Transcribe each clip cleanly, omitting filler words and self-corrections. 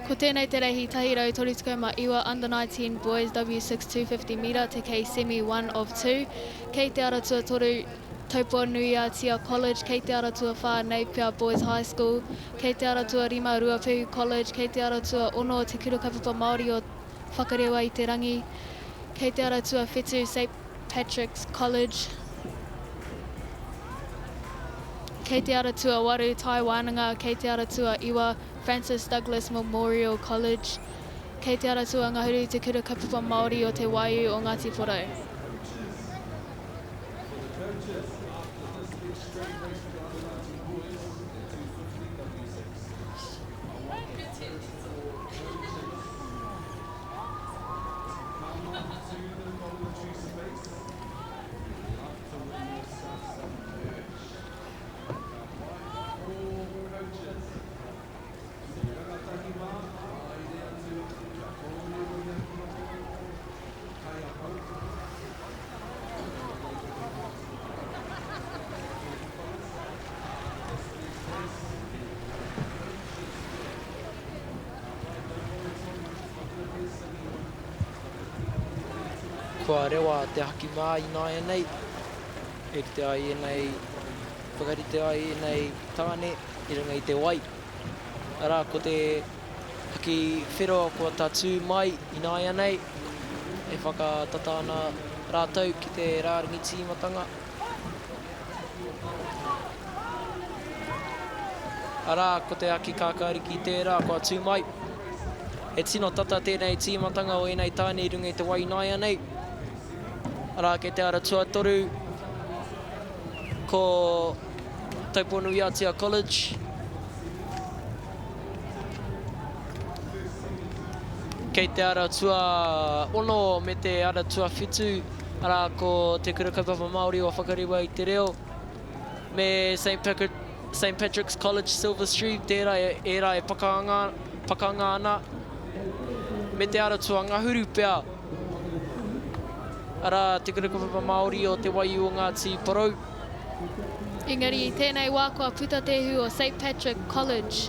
Ko tēnei te reihi 139 Under 19 Boys W6 250 mita te kei semi one of two. Kei te ara tuatoru Taupua-nui-a-Tia College, kei te ara tuawhā Napier Boys High School, kei te ara tuarima Ruapehu College, kei te ara tuaono Te Kura Kaupapa Māori o Whakarewa i te Rangi, kei te ara tuawhitu St Patrick's College. Kei te ara tuawaru Tai Wānanga, kei te ara tuaiwa Francis Douglas Memorial College, kei te ara tuangahuru Te Kura Kaupapa Māori o Te Waiū o Ngāti Porou. Kua rewa te haki mā ināianei, e rite ai ēnei, whakarite ai ēnei tāne i runga i te wai. Arā, ko te haki whero kua tatū mai ināianei, e whakatata ana rātou ki te rārangi tīmatanga. Arā, ko te Aki Kākāriki tērā kua tū mai. He tino tata tēnei tīmatanga o ēnei tāne i runga i te wai ināianei. Arā, kei te ara tuatoru ko Taupō-nui-a-Tia College. Kei te ara tuaono me te ara tuawhitu, arā, ko Te Kura Kaupapa Māori o Whakarewa i te Reo me St Patrick's College Silver Stream, tērā ērā e pakanga, pakanga ana, me te ara tuangahuru pea, arā, Te Kura Kaupapa Māori o Te Waiū o Ngāti Porou. Engari i tēnei wā kua puta te ihu o St Patrick College.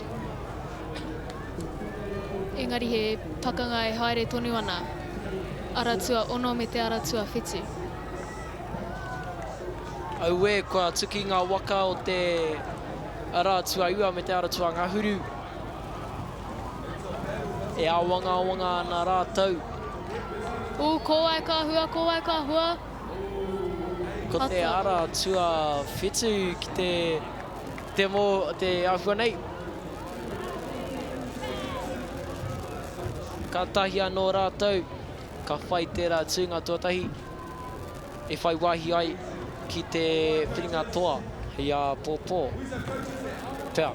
Engari he pakanga e haere tonu ana. Ara tuaono me te ara tuawhitu. Auē, kua tuki ngā waka o te ara tuaiwa me te ara tuangahuru. E āwangawanga ana rātou. Ū, ko wai ka hua, ko wai ka hua? Ko te ara tuawhitu ki te, te mō te āhua nei. Kātahi anō rātou ka whai tērā tūnga tuatahi e whai wāhi ai ki te whiringa toa hei āpōpō pea.